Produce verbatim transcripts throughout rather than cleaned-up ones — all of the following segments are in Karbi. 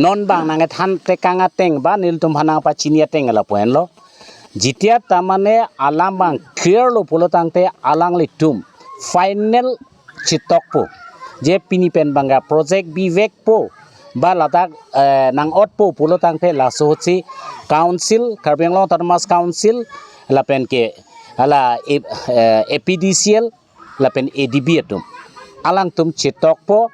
Non bang nangkethan tekang ateng ba nelitum aphan nangpachini ateng lapu henlo. Jitia tamane alam bang clear lo pulo tangte alanglitum final chetokpo. Je pini pen bang ke project bivekpo ba ladak, eh, nang-otpo pulo tangte laso ahutsi council, Karbi Anglong Autonomous Council, lapen ke hala, eh, A P D C L, lapen A D B atum, alangtum chetokpo.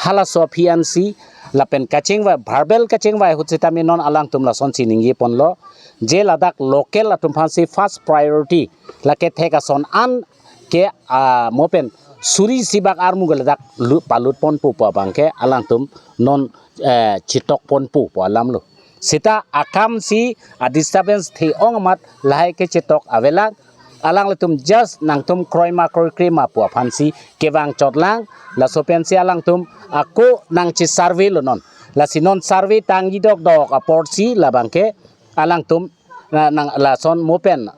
Halaso aphi ansi lapen kachingvai, verbal kachingvai ahut sitame non alangtum lasonsi ningjeponlo. Je ladak local atum aphansi first priority, lake thek ason an ke, ah, mo pen suri isi bak armu ke ladak lu-, palutponpo pu abang ke alangtum non, eh, chetokponpo pu alam lo. Seta akamsi a disturbance the-ong amat lahai ke chetok avelang. Alanglitum just nangtum kroima kroikre ma pu aphansi kevang chotlang. Laso pensi alangtum ako nangche survey lo non. Lasi non survey tangji dokdok aporsi labang ke alangtum, na, nang lason mo pen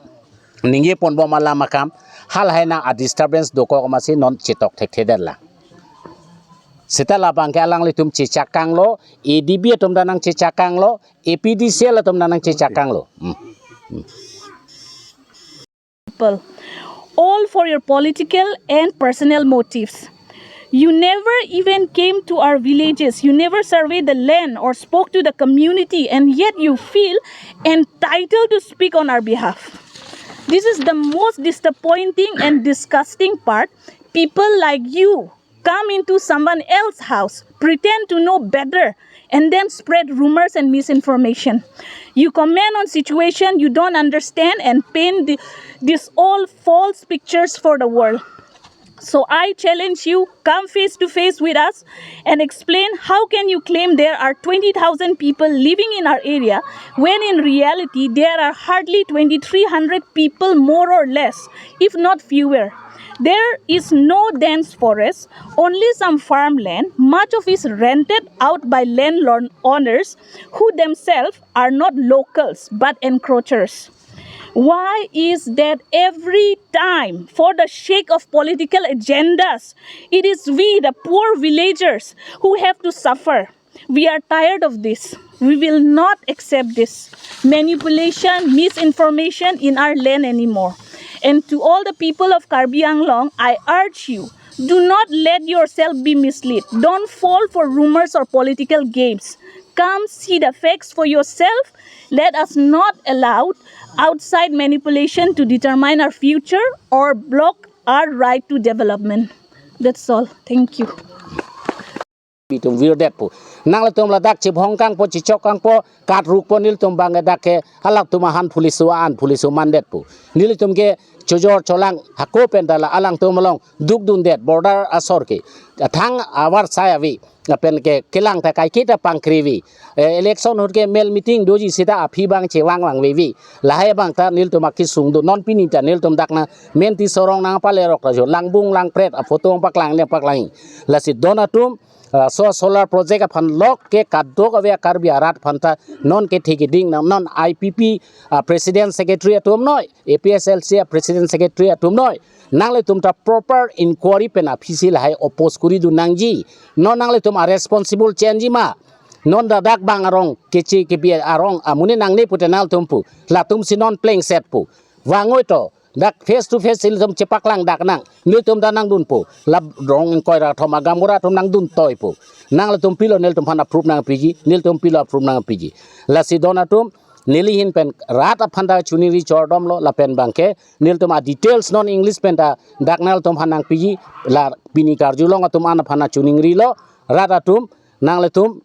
ningjeponbom alam akam, halahai nang a disturbance dokok amatsi non chetok thekthedetlang. Seta labang ke alanglitum chechakanglo, A D B atum ta nangchechakanglo, A P D C L atum ta nangchechakanglo. Hmm. People, all for your political and personal motives. You never even came to our villages. You never surveyed the land or spoke to the community, and yet you feel entitled to speak on our behalf. This is the most disappointing and disgusting part. People like you come into someone else's house, pretend to know better, and then spread rumors and misinformation. You comment on situation you don't understand and paint the, these all false pictures for the world. So I challenge you, come face to face with us and explain how can you claim there are twenty thousand people living in our area when in reality there are hardly twenty-three hundred people, more or less, if not fewer. There is no dense forest, only some farmland, much of it rented out by landlord owners who themselves are not locals but encroachers. Why is that every time, for the sake of political agendas, it is we, the poor villagers, who have to suffer? We are tired of this. We will not accept this manipulation, misinformation in our land anymore. And to all the people of Karbi Anglong, I urge you, do not let yourself be misled. Don't fall for rumors or political games. Come see the facts for yourself. Let us not allow outside manipulation to determine our future or block our right to development. That's all. Thank you. Itum virdetpo. Nanglitum ladak chebhong kangpo, chechok kangpo, katrukpo, nelitum bang ke dak ke alangtum ahan police an police mandetpo. Nelitum ke chojor cholang hako pen ta la alangtum along dukdundet border asor ke. Thang avarsai ave. Lapen ke kelang ta kaiketa pangkrevi. Eh, election ahut ke mel meeting doji seta aphi bang chevang vangvevi. Lahai bang ta nelitum akesung do, non pini ta nelitum dak na Menti Sorong nangpalerok rajo. Langbung langpret aphoto paklang ne paklang. Lasi don atum, ah, so solar project aphan lok ke kadokave a-Karbi arat aphan ta non kethe keding nang, non I P P, ah, president secretary atum noi, A P H L C a-president secretary atum noi. Nanglitum ta proper inquiry pen aphisi lahai oppose kori dun nangji. Non nanglitum a-responsible chenji ma. Non ladak bang arong keche kebi arong amonit nangne pute nanglitum pu. Latumsi non plengset pu. Vangoi to. Dak face to face ilitum chepaklang dak nang. Nelitum ta nangdunpo. La rong ingkoi ra thom a-gaonbura atum nangdun toipo. Nanglitum pilo nelitum aphan a-proof nangpiji. Nelitum pilo a-proof nangpiji. Lasi don atum neli ahin pen rat aphan ta choningri chordomlo lapen bang ke nelitum a-details non English pen ta dak nanglitum aphan nangpiji, la pini karjulong atum an aphan nangchoningrilo, rat atum nanglitum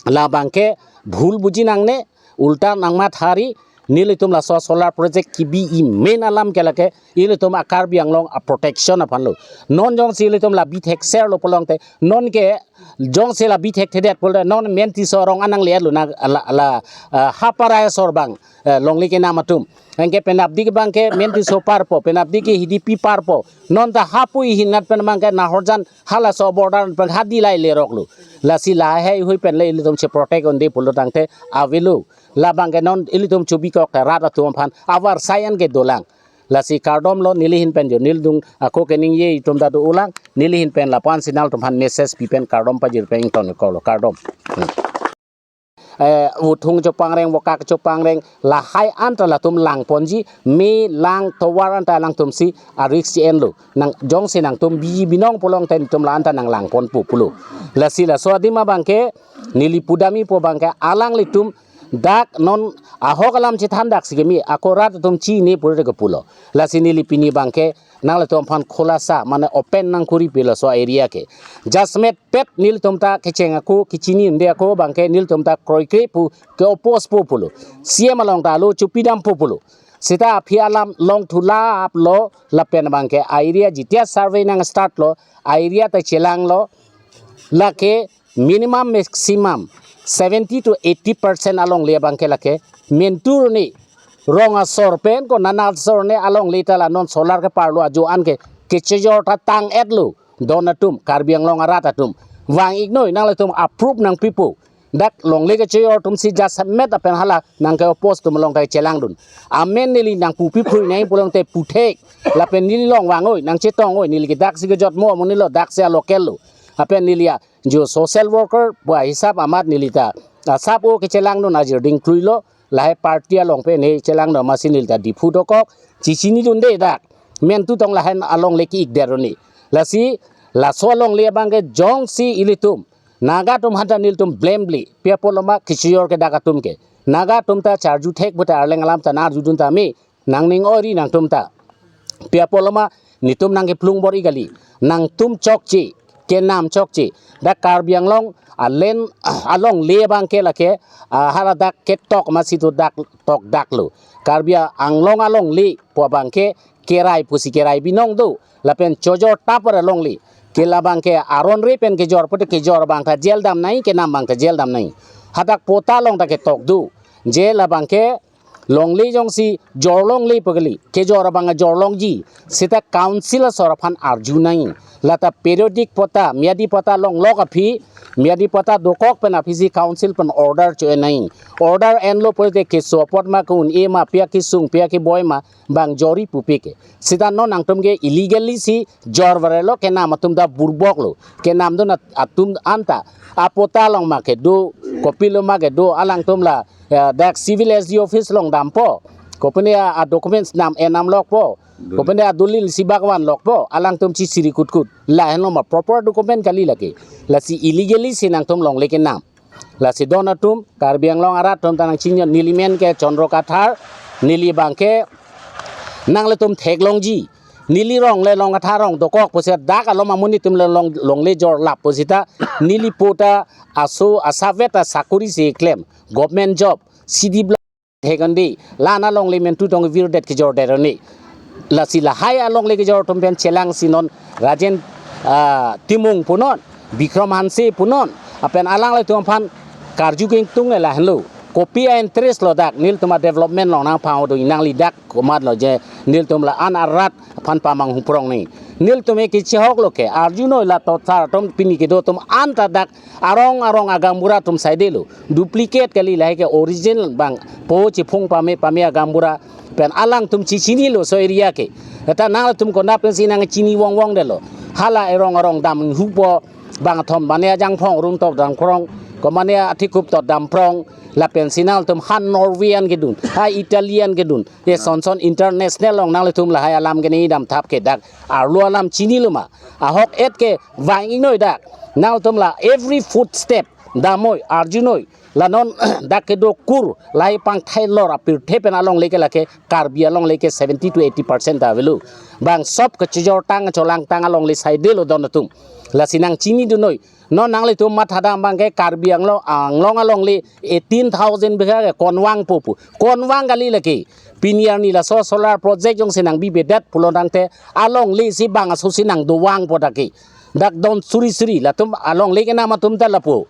labang ke bhul buji nangne, ulta nangmathari, nelitum laso solar project kebi i main alam ke lake, ilitum a-Karbi Anglong a-protection aphanlo. Non jongsi ilitum la bithekserlo pulote, non ke jongsi la bithekthedet pulote, non Menti Sorong anang liatlo na la, la, ah, haparai asor bang, eh, longle kenam atum. Anke penapdi ke bang ke Menti So parpo, penapdi ke Hidipi parpo. Non ta hapu ihinat pen bang ke Nahorjan halaso border pen hadi lai leroklo. Lasi lahai hui pen le ilitum che protect unde pulo tangte avelo. Labang ke non ilitum chobikok ta rat atum aphan avarsai an ke dolang. Lasi kardomlo neli ahin pen jo, nelitum ako keningje itum ta do-olang, neli ahin pen lapu-ansi nanglitum aphan message pi pen kardom pajir pen ingtonkoklo, kardom. Hmm. eh, vuthung chopangreng, vokak chopangreng, lahai anta latum langponji, me lang tovar anta alangtum si a-risk enlo. Nang jongsi nangtum biji binong pulote nelitum la anta nanglangponpo pulo. Lasi laso adim abangke, neli pudamji pu abangke, alanglitum dak non ahok alam chethan dak si keme, ako rat atum chini pura de kepulo. Lasi neli pini abangke, nanglitum aphan khulasa, mane open nangkuri pi laso area ke. Jasemet pet nelitum ta kecheng ako, kechini unde ako abangke nelitum ta kroikre pu ke-oppose po pulo. C M along ta alo chupidampo pulo. Seta aphi alam longthu lap lo lapen abangke area jitia survey nang start lo, area ta chelanglo, lake minimum maximum seventy to eighty percent alongle abangke lake mentu arni rong asor pen ko nana asor arni alongle ta la non solar keparlo ajo an ke kechejor ta tang-etlo don atum Karbi Anglong arat atum. Vang-iknoi nanglitum approve nangpipo. Dak longle kechejor atum si jasemet apen hala nangke-oppose atum along ta chelangdun. Amen neli nangpu piphrui nai pulote puthek. Lapen neli along vang-oi, nangchetong-oi, neli ke dak si kejotmo amonit lo, dak si a-local lo. Apen neli a jo social worker pu ahisap amat neli ta asap o kechelangdun ajir ding krui lo, lahai party along pen ne chelangdun amatsi neli ta Diphu dokok, chechinidunde dak. Mentu tong lahai alongle ki-ikdet arni. Lasi, laso alongle abangke jongsi ilitum Naga atum aphanta nelitum blame-le, pi apot lo ma kechejor ke dak atum ke. Naga atum ta charju thek puta arleng alam ta nang-arjudun tame, nangning ori nangtum ta. Pi apot lo ma netum nangkeplung bor-i kali. Nangtum chokche, kenam chokche. Dak Karbi Anglong alen alongle abangke lake, ah, hala dak ketok amatsi tu dak tok dak lo. Karbi Anglong alongle pu abangke kerai pusi kerai binong do. Lapen chojor tapar alongle. Ke labangke aron re pen kejor pute kejor abang ta jail dam nai, kenam abang ta jail dam nai. Hadak patta along ta ketok do. Je labangke longle jongsi jorlongle pu kali, kejor abang jorlongji, seta council asor aphan arju nai. Lata periodic patta, miyadi patta longlok aphi, miyadi patta dokok pen aphi si council pen order cho-en nai. Order enlo pute keso apot ma ke-un-e ma, pi akesung, pi akeboi ma, bang jori pupe ke. Seta non nangtum ke illegally si jor varelo, kenam atum ta burbok lo. Kenamdun at-, atum anta apatta along ma kedo, kopilo ma kedo, alangtum la, eh, dak civil S D office along dampo. Kopine a, a-documents nam enam lokpo. Kopine adolil si bak vanlokpo. Alangtum chesiri kutkut. Lahenlo ma proper document kali lake. Lasi illegally si nangtum longle kenam. Lasi don atum, Karbi Anglong arat atum ta nangchini, neli men ke Chandra Kathar, neli abangke nanglitum theklongji. Neli rong le Long Kathar rong dokok pusi dak alom amonit atum le long, longle jorlap pusita, neli patta aso asavet asakuri si klem, government job, C D block, thekon di, la-an alongle mentu tong virdet kejordet arni. Lasi lahai alongle kejor atum pen chelangsi non Rajen, ah, Timung punon, Bikram Hanse punon, apen alanglitum aphan karju kengtung lahenlo. Kopi a-interest lo dak, nelitum a-development along nangpang-o do, nangli dak komat lo je, nelitum la-an arat aphan pamanghu prong ni. Nelitum ke kechehok lo ke, arjunoi la totsar atum pini kedo atum anta dak arong arong agaonbura atum saide lo. Duplicate kali, lahai ke original bang po chiphung pame pame agaonbura pen alangtum chechinilo so area ke. Eta nangtum konat pensi nangchini vongvongdetlo. Hala erong arong damhupo bangthom mane ajangphong rumtop damprong, ko mane athikup tot damprong, lapensi nangtum han Norwegian kedun, ha Italian kedun, ye sonson international along nanglitum lahai alam kene damthap ke dak arlo alam chinilo ma. Ahok et ke vang-iknoi dak. Nangtum la every footstep damnoi, arjunoi. La non dak kedo kur lahai pangthai lor apirthe pen alongle ke lake Karbi alongle ke seventy to eighty percent ta avelo. Bang sop kechejor tang cholangtang alongle saide lo don atum. Lasi nangchinidunoi. Non nanglitum mathadam abangke Karbi Anglong, Anglong alongle eighteen thousand bigha ke konvangpo pu. Konvang kali lake. Pini arni laso solar project jongsi nangbibedet pulo tangte alongle si bang aso si nangdovangpo dak ke. Dak don suri suri latum alongle kenam atum ta lapu.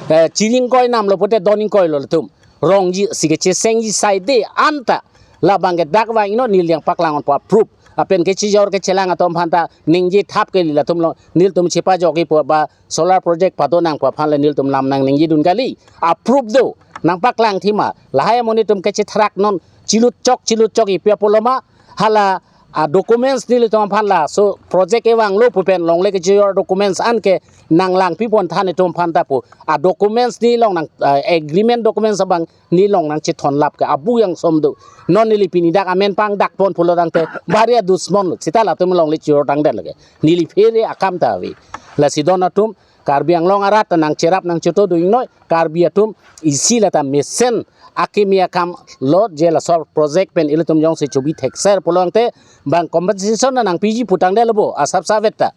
Eh, chiri ingkoi namlo pute don ingkoi lo latum. Rongji si kechesengji saide anta. Labangke dak vang-iknoi, neli nangpaklang-onpo approve. Apen kechejor kechelang atum aphanta ningje thap kali latum lo, nelitum chepajokji pu ba solar project pado nangpo aphan le nelitum lam nangningjedun kali. Approve do, nangpaklang thima. Lahai amonit atum kechethrak non, chilut chok, chilut chok-i pi apot lo ma, hala a documents nelitum aphan laso project kevanglo pu pen longle kechijor documents anke nanglangpi pon than itum aphan ta pu. A documents nelong nang, ah, agreement documents abang nelong nangchethon lap ke abu yang som do. Non neli pini dak amen pangdak pon pulo tangte bari adusmon lo. Seta latum longle chijor tangdet lake. Neli phere akam ta ave. Lasi don atum Karbi Anglong arat ta nangcherap nangchoto do ingnoi, Karbi atum isi lata mesen akimi akam lo je laso project pen ilitum jongsi chobi thekser pulo tangte bang compensation na nangpiji pu tangdet lo bo, asap savet ta.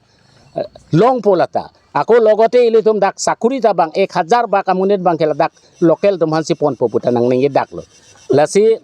Eh, longpo lata. Ako logote ilitum dak sakuri ta bang ek hajar bak amonit bang ke ladak local atum aphansi ponpo pu ta nangningje dak lo. Lasi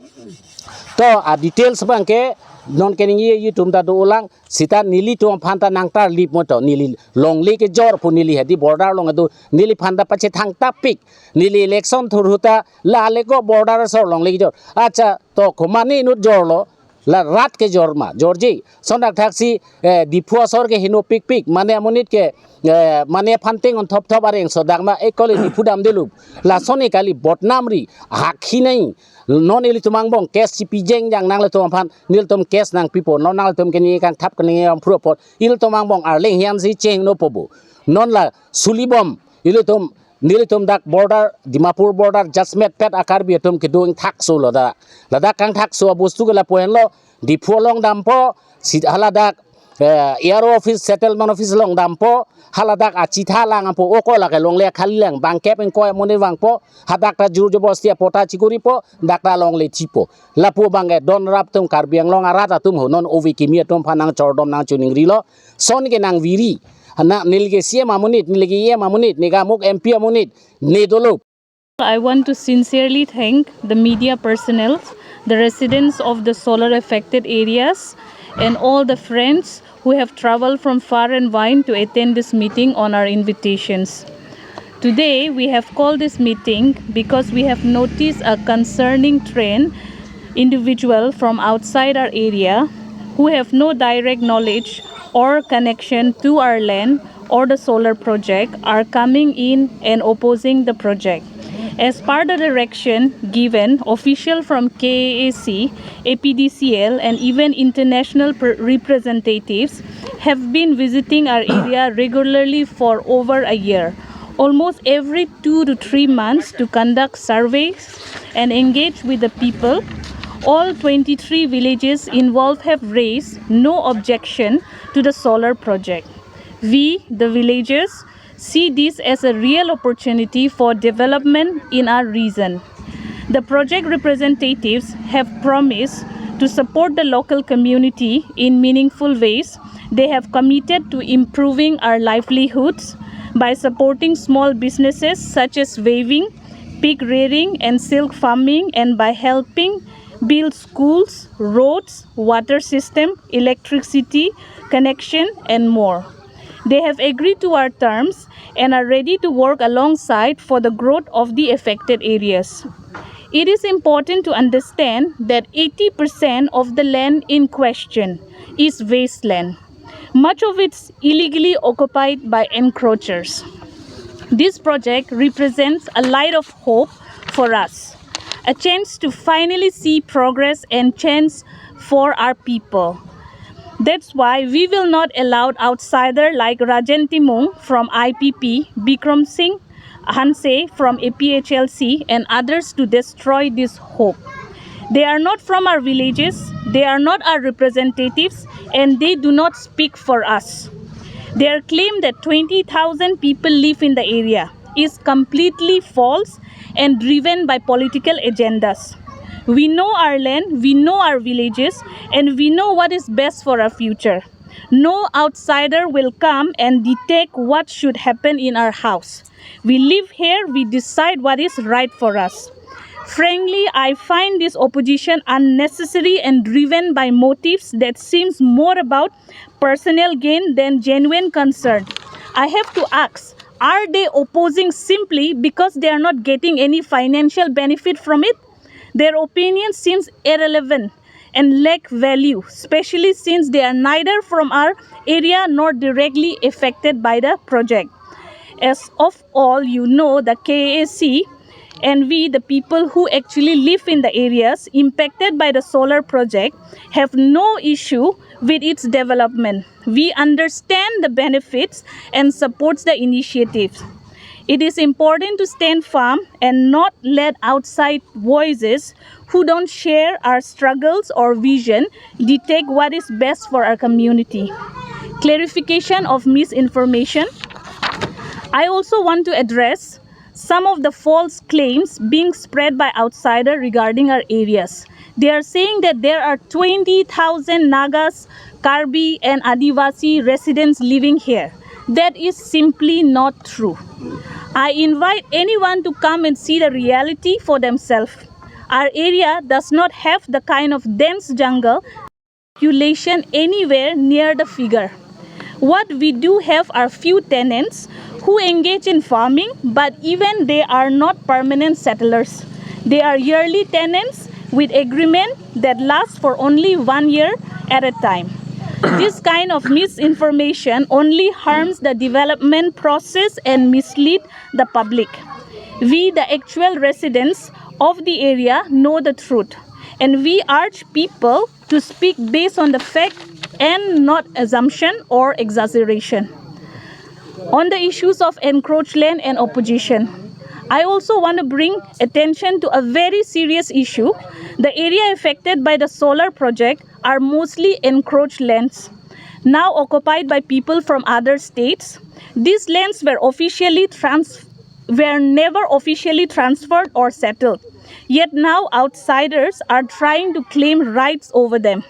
to a details bang ke non keningje atum ta do-olang, seta nelitum aphan ta nangtarlip mo to, neli longle kejor pu neli hadi border along do, neliphan ta pachethang tapik, neli election thurhu ta la leko border asor longle kejor. Acha to komatne inut jorlo, la rat kejor ma, jorji. Lason thakthaksi, eh, Diphu asor ke heno pikpik, mane amonit ke, eh, mane aphan teng on thopthop areng so dak ma, eh, kali Diphu damdelup. Lason ne kali botnamri, hakhi nai. Non ilitum angbong case chipi jengjang nanglitum aphan, nelitum case nangpipo, non nanglitum keningje kangthap keningje ampro apot, ilitum angbong arleng hian si chengno po bo. Non la sulibom, ilitum, nelitum dak border, Dimapur border, Jasmet pet a Karbi atum kedo ingthakso lo da. Ladak kangthakso abostu ke lapu henlo, Diphu along dampo, si haladak, eh, A R O office, settlement office along dampo, haladak achitha langpo, oko lake longle khali lang, bangkep ingkoi amonit vangpo, hadak ta jur jobosti apota chikuripo, dak ta longle chipo. Lapu bang ke don rap atum Karbi Anglong arat atum ho non ove kimi atum aphan nangchordom nangchoningrilo, lason ke nangviri. Ana neli ke C M amonit, neli ke E M amonit, ne gamuk M P amonit, ne dolo. I want to sincerely thank the media personnel, the residents of the solar affected areas, and all the friends who have traveled from far and wide to attend this meeting on our invitations. Today, we have called this meeting because we have noticed a concerning trend. Individual from outside our area who have no direct knowledge or connection to our land or the solar project are coming in and opposing the project. As per the direction given, official from K A A C, A P D C L, and even international pr- representatives have been visiting our area regularly for over a year, almost every two to three months, to conduct surveys and engage with the people. All twenty-three villages involved have raised no objection to the solar project. We, the villagers, see this as a real opportunity for development in our region. The project representatives have promised to support the local community in meaningful ways. They have committed to improving our livelihoods by supporting small businesses such as weaving, pig rearing, and silk farming, and by helping build schools, roads, water system, electricity connection, and more. They have agreed to our terms and are ready to work alongside for the growth of the affected areas. It is important to understand that eighty percent of the land in question is wasteland, much of it illegally occupied by encroachers. This project represents a light of hope for us, a chance to finally see progress and change for our people. That's why we will not allow outsider like Rajen Timung from I P P, Bikram Singh Hanse from A P H L C, and others to destroy this hope. They are not from our villages, they are not our representatives, and they do not speak for us. Their claim that twenty thousand people live in the area is completely false and driven by political agendas. We know our land, we know our villages, and we know what is best for our future. No outsider will come and dictate what should happen in our house. We live here, we decide what is right for us. Frankly, I find this opposition unnecessary and driven by motives that seems more about personal gain than genuine concern. I have to ask, are they opposing simply because they are not getting any financial benefit from it? Their opinion seems irrelevant and lack value, especially since they are neither from our area nor directly affected by the project. As of all you know, the K A A C And we, the people who actually live in the areas impacted by the solar project, have no issue with its development. We understand the benefits and supports the initiatives. It is important to stand firm and not let outside voices who don't share our struggles or vision dictate what is best for our community. Clarification of misinformation. I also want to address some of the false claims being spread by outsider regarding our areas. They are saying that there are twenty thousand Nagas, Karbi and Adivasi residents living here. That is simply not true. I invite anyone to come and see the reality for themselves. Our area does not have the kind of dense jungle population anywhere near the figure. What we do have are few tenants who engage in farming, but even they are not permanent settlers. They are yearly tenants with agreement that lasts for only one year at a time. This kind of misinformation only harms the development process and mislead the public. We, the actual residents of the area, know the truth, and we urge people to speak based on the fact and not assumption or exaggeration. On the issues of encroached land and opposition, I also want to bring attention to a very serious issue. The area affected by the solar project are mostly encroached lands, now occupied by people from other states. These lands were officially trans- were never officially transferred or settled. Yet now outsiders are trying to claim rights over them.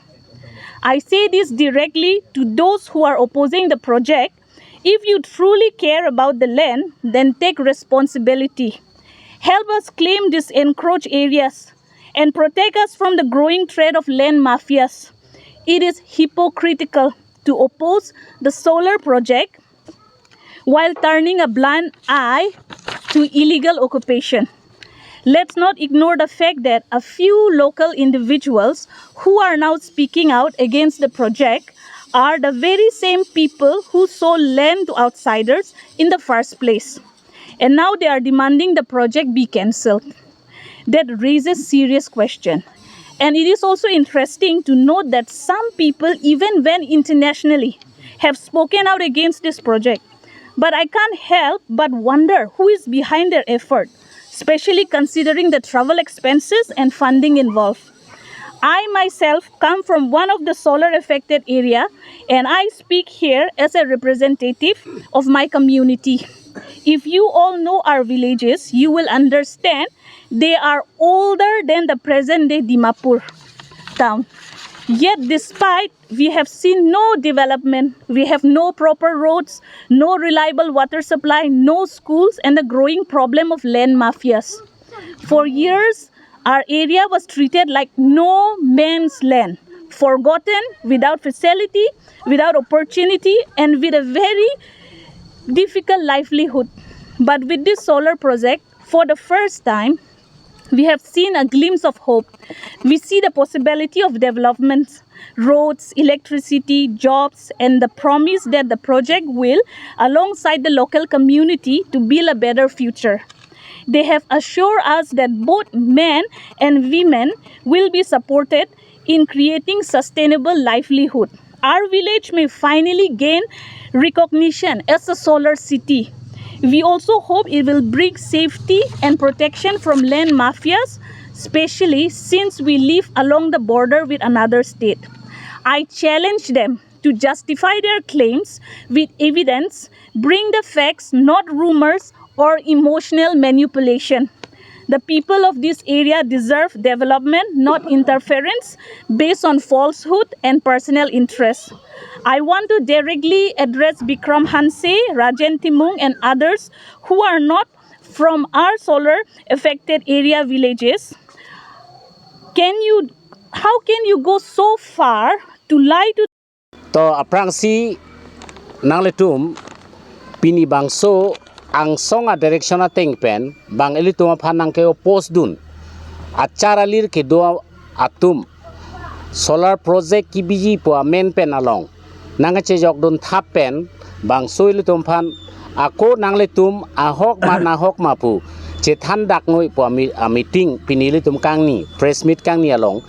I say this directly to those who are opposing the project. If you truly care about the land, then take responsibility. Help us claim these encroached areas and protect us from the growing threat of land mafias. It is hypocritical to oppose the solar project while turning a blind eye to illegal occupation. Let's not ignore the fact that a few local individuals who are now speaking out against the project are the very same people who sold land to outsiders in the first place. And now they are demanding the project be cancelled. That raises serious question. And it is also interesting to note that some people, even when internationally, have spoken out against this project. But I can't help but wonder who is behind their effort, especially considering the travel expenses and funding involved. I myself come from one of the solar affected area, and I speak here as a representative of my community. If you all know our villages, you will understand they are older than the present day Dimapur town. Yet despite we have seen no development, we have no proper roads, no reliable water supply, no schools, and the growing problem of land mafias. For years, our area was treated like no man's land, forgotten, without facility, without opportunity, and with a very difficult livelihood. But with this solar project, for the first time, we have seen a glimpse of hope. We see the possibility of developments, roads, electricity, jobs, and the promise that the project will, alongside the local community, to build a better future. They have assured us that both men and women will be supported in creating sustainable livelihood. Our village may finally gain recognition as a solar city. We also hope it will bring safety and protection from land mafias, especially since we live along the border with another state. I challenge them to justify their claims with evidence, bring the facts, not rumors or emotional manipulation. The people of this area deserve development, not interference based on falsehood and personal interest. I want to directly address Bikram Hanse, Rajen Timung, and others who are not from our solar affected area villages. Can you, how can you go so far to lie to To aphrangsi nanglitum pini bangso angsong a direction ateng pen bang ilitum aphan nangke-oppose dun achar alir kedo atum solar project kebiji pu amen pen along nangkechejok dun thap pen bangso ilitum aphan ako nanglitum ahok ma nahok ma pu chethan dak noi pu ami, a meeting pini ilitum kangni, press meet kangni along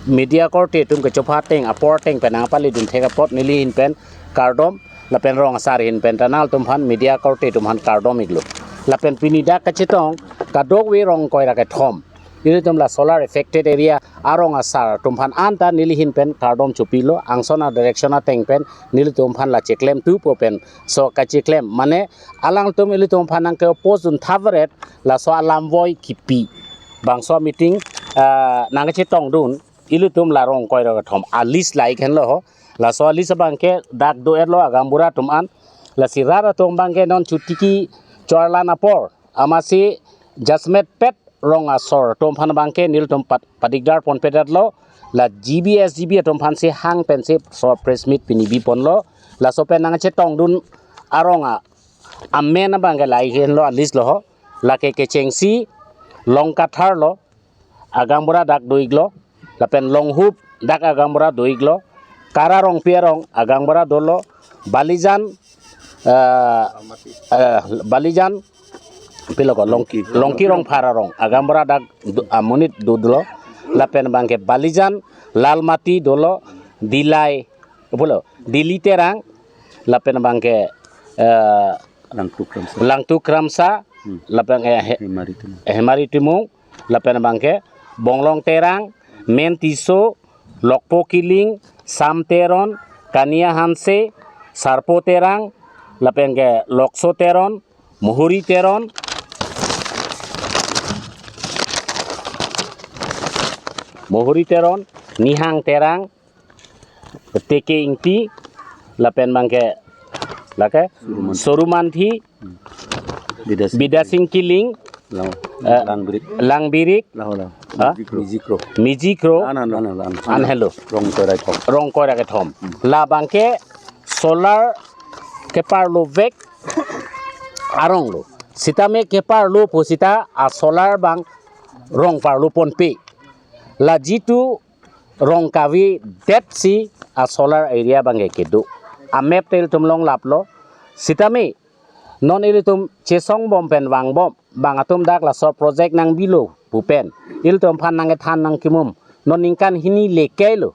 media korte atum kechopha ateng apor ateng pen nangpale dun thek apot neli ahin pen kardom lapen rong asar ahin pen ta nanglitum aphan media korte atum aphan kardom iklo. Lapen pini dak kachetong kadokave rong ingkoi ra kethom ilitum la solar affected area arong asar atum aphan anta neli ahin pen kardom chopilo, angson a direction ateng pen nelitum aphan la cheklem thupo pen so kacheklem mane alangtum ilitum aphan nangke-oppose dun thap varet laso alam voi kipi. Bangso meeting, ah, nangkachetong dun ilitum la rong ingkoi ra kethom a list la ik henlo ho. Laso a list abangke dak do-etlo agaonbura atum an. Lasi rat atum abangke non chotiki choarlan apor amatsi jasmet pet rong asor atum aphan abangke nelitum pat-, padikdar ponpedetlo. La G B S G B atum aphansi hang pensi so press meet pini biponlo. Laso pen nangchetong dun arong a amen abangke la ik henlo a list lo ho. Lake kechengsi Longkathar lo, agaonbura dak do iklo, lapen Longhup dak agaonbura do iklo, Kara Rongpi arong agaonbura dolo, Balijan, eh, eh, Balijan, pilo ko, Longki, Longki Rongphar arong agaonbura dak do, amonit dodolo, lapen abangke Balijan, Lalmati dolo, Dilai, pulo, Dili Terang, lapen abangke, eh, Langtuk Kramsa. Langtuk Kramsa, Hmm. lapen, eh, He-, Hemari Timung. Hemari Timung, lapen abangke Bonglong Terang, Men Tisso, Lokpo Killing, Sam Teron, Kania Hanse, Sarpo Terang, lapen ke Lokso Teron, Mohori Teron, Mohori Teron, Nihang Terang, Teke Ingti, lapen abangke, lake, Sorumanthi. Sorumanthi, Bidasing Bidasing Killing, Lang, eh, Langbirik. Langbirik, Laho, laho. Ha? Mijikro. Mijikro, An, an, an, an, an. An helo. Rong ingkoi ra kethom. Rong ingkoi ra kethom. Hmm. La abangke solar keparlovek arong lo. Sitame keparlo pusita a solar abang rong parlo ponpe. La jitu rong kavedetsi a solar area abangke kedo. A map ta ilitum along laplo. Sitame non ilitum chesong bom pen vangbom, bang atum dak laso project nangbilo pu pen ilitum aphan nangkethan nangkimum. Non ningkan hini le kailo.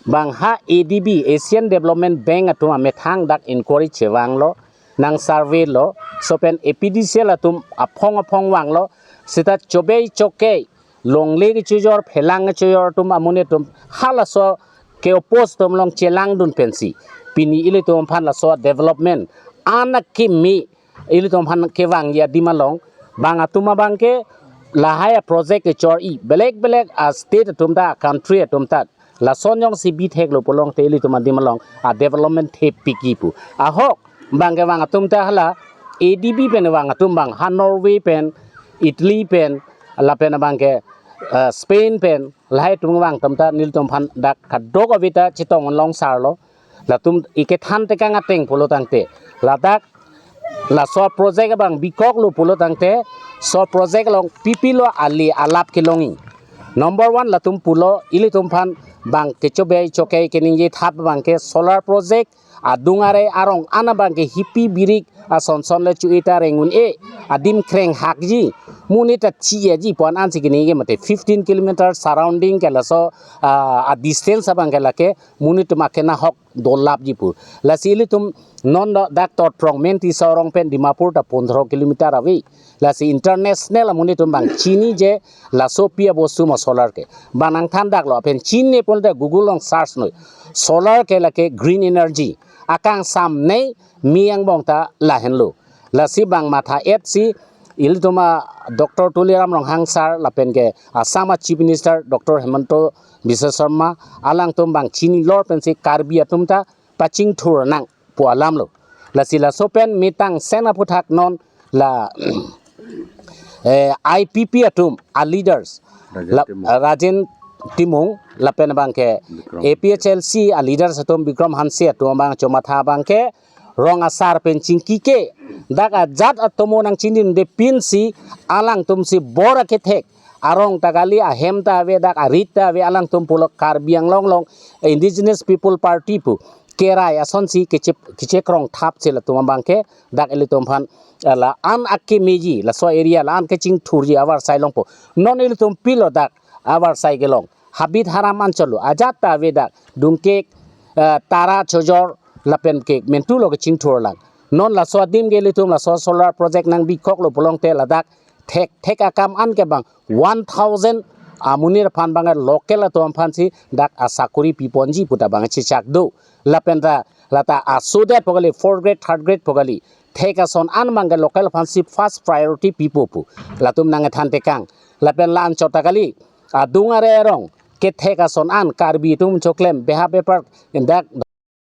Bang ha A D B, Asian Development Bank atum amethang dak inquiry chevanglo, nang survey lo, so pen A P D C L atum aphong aphong vanglo, sita chobei chokei longle kechojor, phelang kechojor atum amonit atum halaso ke-oppose atum along chelangdun pensi pini ilitum aphan laso development an akimi ilitum aphan kevangji adim along, bang atum abangke lahai a project kechor-i, belek belek a state atum ta, country atum ta lason jongsi bitheklo pulote ilitum adim along a development thepikji pu. Ahok abangke bang atum ta hala A D B pen vang atum bang ha Norway pen, Italy pen, lapen abangke, eh, Spain pen, lahai atum vang atum ta nelitum aphan dak kadokave ta chetong long sarlo. Latum ikethan tekang ateng pulo tangte, ladak laso project abang bikoklo pulo tangte, so project along pipilo ali alap kelongji. Number one, latum pulo ilitum aphan bang kechobei chokei keningje thap abangke solar project adung are arong an abangke hipi birik asonson le chu-e ta rengun-e, adim kreng hakji, monit ta chiyaji pu-an ansi keningje mate fifteen kilometer surrounding ke laso, ah, a distance abangke lake monit atum akena hok dolapji pu. Lasi ilitum non do dak Torprong Men Tisso arong pen Dimapur ta pondro kilometer ave. Lasi international amonit atum bang chini je laso pi abostu ma solar ke. Bang nangthan daklo, lapen chinine pulote Google along search noi. Solar ke lake green energy. Akangsam nei mi angbong ta lahenlo. Lasi bang matha-etsi ilitum a Doctor Tuliram Ronghang sir lapen ke Assam a Chief Minister Doctor Himanta Biswa Sarma alangtum bang chinilor pensi Karbi atum ta pachingthur nang pu alam lo. Lasi laso pen mitang sen aphuthak non la, eh, I P P atum a leaders, Rajen la, Timung. Rajen Timung, lapen abangke Bikram A P H L C a leaders atum, Bikram Hanse atum abang chomatha abangke rong asar pen chingki ke dak ajat atomo nangchini de pinsi alangtumsi bor akethek arong ta kali, ahem ta ave, dak arit ta ave, alangtum pulo Karbi Anglong along Indigenous People Party pu kerai asonsi keche kechekrong thap si latum abang ke dak ilitum aphan, eh, la-an akemeji laso area la-an kechingthurji avarsai longpo. Non ilitum pilo dak avarsai kelong, habit haram anchot lo, ajat ta ave dak Dungkek, eh, Tara, Chojor lapen ke Mentu lo kechingthur lang. Non laso adim ke ilitum laso solar project nangbi koklo pulote ladak thek thek akam an ke bang one thousand amonit aphan bang local atum aphansi dak asakori piponji puta bang chechak do. Lapen ta lata asodet pu kali, fourth grade, third grade pu kali, thek ason an bang ke local aphansi first priority pipo pu latum nangthan tekang. Lapen la-anchot ta kali, adung are arong kethek ason an Karbi atum choklem beha bepar dak